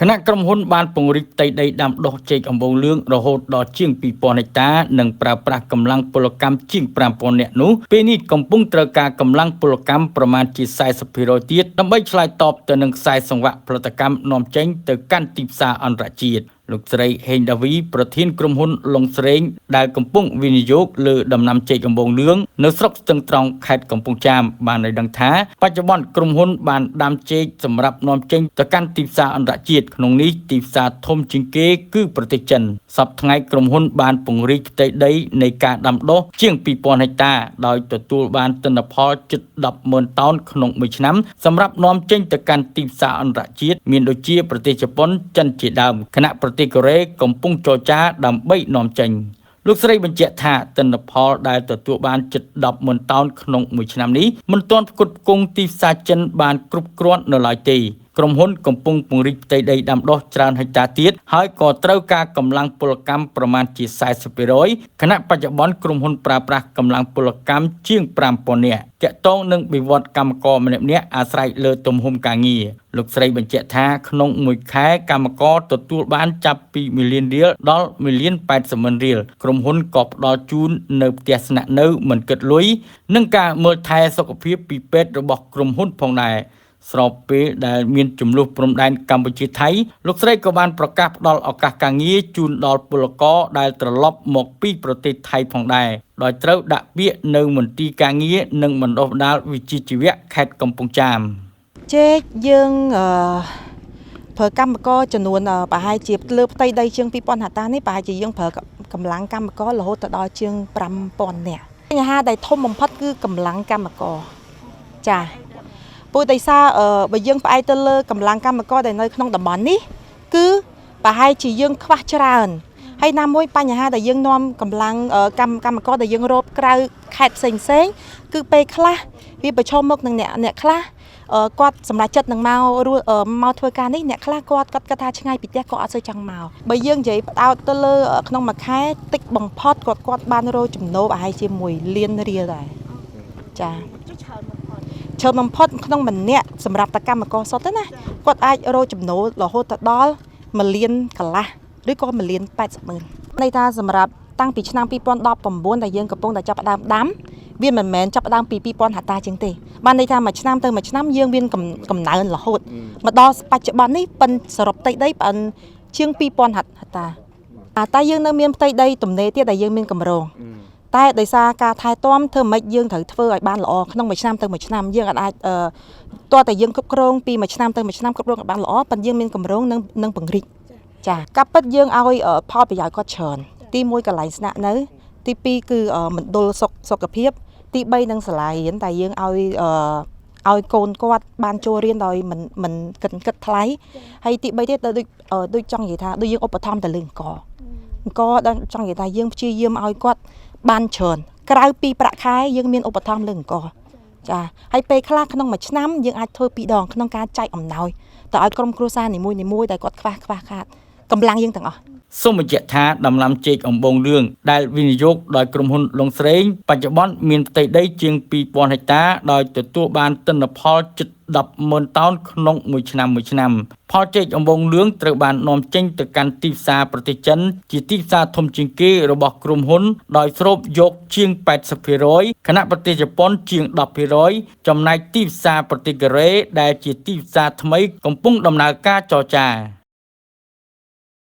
ខណៈក្រុមហ៊ុនបានពង្រីកផ្ទៃដីដាំដុះចេកអំបូងលឿងរហូតដល់ជាង2000ហិកតានិងប្រើប្រាស់កម្លាំងពលកម្មជាង5000នាក់នោះពេលនេះកំពុងត្រូវការកម្លាំងពលកម្មប្រមាណជា40%ទៀតដើម្បីឆ្លើយតបទៅនឹងខ្សែសង្វាក់ផលិតកម្មនាំចេញទៅកាន់ទីផ្សារអន្តរជាតិ។ លោកស្រីហេងដាវីប្រធានក្រុមហ៊ុនឡុងស្រេងដែលកំពុងវិនិយោគលើដំណាំចេកអំបូងលឿងនៅស្រុកស្ទឹងត្រង់ខេត្តកំពង់ចាមបានឲ្យដឹងថាបច្ចុប្បន្នក្រុមហ៊ុនបានដាំចេកសម្រាប់នាំចេញទៅកាន់ទីផ្សារអន្តរជាតិក្នុងនេះទីផ្សារធំជាងគេគឺប្រទេសចិន។ សប្តាហ៍ថ្ងៃក្រុមហ៊ុនបានពង្រីកផ្ទៃដីនៃការដាំដុះជាង2000ហិកតាដោយទទួលបានទិន្នផលជិត100,000តោនក្នុងមួយឆ្នាំសម្រាប់នាំចេញទៅកាន់ទីផ្សារអន្តរជាតិមានដូចជាប្រទេសជប៉ុនចិនជាដើមខណៈប្រទេសកូរ៉េកំពុងចរចាដើម្បីនាំចេញ។ លោកស្រីបញ្ជាក់ថាទិន្នផលដែលទទួលបានជិត100,000តោនក្នុងមួយឆ្នាំនេះមិនទាន់ផ្គត់ផ្គង់ទីផ្សារចិនបានគ្រប់គ្រាន់នៅឡើយទេ។ ក្រុមហ៊ុនកំពុងពង្រីកផ្ទៃដីដាំដុះច្រើនហិកតាទៀតហើយក៏ត្រូវការកម្លាំងពលកម្មប្រមាណជា40%ខណៈបច្ចុប្បន្នក្រុមហ៊ុនប្រើប្រាស់កម្លាំងពលកម្មជាង5000នាក់។ ទាក់ទងនឹងបៀវត្សកម្មករម្នាក់ៗអាស្រ័យលើទំហំការងារលោកស្រីបញ្ជាក់ថាក្នុងមួយខែកម្មករទទួលបានចាប់ពី1លានរៀលដល់1លាន80ម៉ឺនរៀលក្រុមហ៊ុនក៏ផ្ដល់ជូននៅផ្ទះស្នាក់នៅមិនគិតលុយនិងការមើលថែសុខភាពពីពេទ្យរបស់ក្រុមហ៊ុនផងដែរ។ ស្របពេលដែលមានចំនួនព្រំដែនកម្ពុជាថៃលោកស្រីក៏បានប្រកាសផ្ដល់ឱកាសការងារជូនដល់ពលករដែលត្រឡប់មកពីប្រទេសថៃផងដែរដោយត្រូវដាក់ពាក្យនៅមន្ទីរការងារនិងបណ្ដុះបណ្ដាលវិជ្ជាជីវៈខេត្តកំពង់ចាម។ ចេកយើងប្រើកម្មករចំនួនប្រហែលជាលើផ្ទៃដីជាង2000ហិកតានេះប្រហែលជាយើងប្រើកម្លាំងកម្មកររហូតដល់ជាង5000នាក់។ បញ្ហាដែលធំបំផុតគឺកម្លាំងកម្មករចាព្រោះដោយសារបើយើងផ្អែកទៅលើកម្លាំងកម្មករដែលនៅក្នុងតំបន់នេះគឺប្រហែលជាយើងខ្វះច្រើនហើយណាមួយបញ្ហាដែលយើងនាំកម្លាំងកម្មករដែលយើងរកក្រៅខេត្តផ្សេងផ្សេងគឺពេលខ្លះវាប្រឈមមុខនឹងអ្នកខ្លះគាត់សម្រេចចិត្តនឹងមកធ្វើការនេះអ្នកខ្លះគាត់គាត់គិតថាឆ្ងាយពីផ្ទះគាត់អត់សូវចង់មក។ បើយើងនិយាយផ្ដោតទៅលើក្នុងមួយខែតិចបំផុតគាត់បានរកចំណូលប្រហែលជា1លានរៀលដែរចាច្រើនបំផុតក្នុងម្នាក់សម្រាប់តែកម្មករសុទ្ធទេណាគាត់អាចរកចំណូលរហូតទៅដល់1លានកន្លះឬក៏1លាន80ម៉ឺនន័យថាសម្រាប់តាំងពីឆ្នាំ2019ដែលយើងកំពុងតែចាប់ផ្ដើមដាំវាមិនមែនចាប់ផ្ដើមពី2000ហិកតាជាងទេបានន័យថាមួយឆ្នាំទៅមួយឆ្នាំយើងមានកំណើនរហូតមកដល់បច្ចុប្បន្ននេះប៉ិនសរុបផ្ទៃដីប៉ិនជាង2000ហិកតាតែយើងនៅមានផ្ទៃដីទំនេរទៀតដែលយើងមានកម្រងតែដោយសារការថែទាំធ្វើម៉េចយើងត្រូវធ្វើឲ្យបានល្អក្នុងមួយឆ្នាំទៅមួយឆ្នាំយើងអាចតើតែយើងគ្រប់គ្រងពីមួយឆ្នាំទៅមួយឆ្នាំគ្រប់គ្រងឲ្យបានល្អប៉ុន្តែយើងមានកម្រងនឹងពង្រីកចាកាប់ពិតយើងឲ្យផលប្រយោជន៍គាត់ច្រើនទី1កន្លែងស្នាក់នៅទី2គឺមណ្ឌលសុខភាពទី3នឹងសាលារៀនតែយើងឲ្យកូនគាត់បានចូលរៀនដោយមិនគិតថ្លៃហើយទី3ទៀតដូចចង់និយាយថាដូចយើងឧបត្ថម្ភទៅលើអង្គដល់ចង់និយាយថាយើងព្យាយាមឲ្យគាត់បានច្រើនក្រៅពីប្រាក់ខែយើងមានឧបត្ថម្ភលើអង្គចាហើយពេលខ្លះក្នុងមួយឆ្នាំយើងអាចធ្វើ2ដងក្នុងការចែកអំណោយទៅឲ្យក្រុមគ្រួសារនីមួយៗដែលគាត់ខ្វះខាតកម្លាំងយើងទាំងអស់។ សូមបញ្ជាក់ថាដំណាំចេកអំបូងលឿងដែលវិនិយោគដោយក្រុមហ៊ុនឡុងស្រេងបច្ចុប្បន្នមានផ្ទៃដីជាង2000ហិកតាដោយទទួលបានទិន្នផលជិត100,000តោនក្នុងមួយឆ្នាំមួយឆ្នាំ។ ផលចេកអំបូងលឿងត្រូវបាននាំចេញទៅកាន់ទីផ្សារប្រទេសចិនជាទីផ្សារធំជាងគេរបស់ក្រុមហ៊ុនដោយស្រូបយកជាង80%ខណៈប្រទេសជប៉ុនជាង10%ចំណែកទីផ្សារប្រទេសកូរ៉េដែលជាទីផ្សារថ្មីកំពុងដំណើរការចរចា។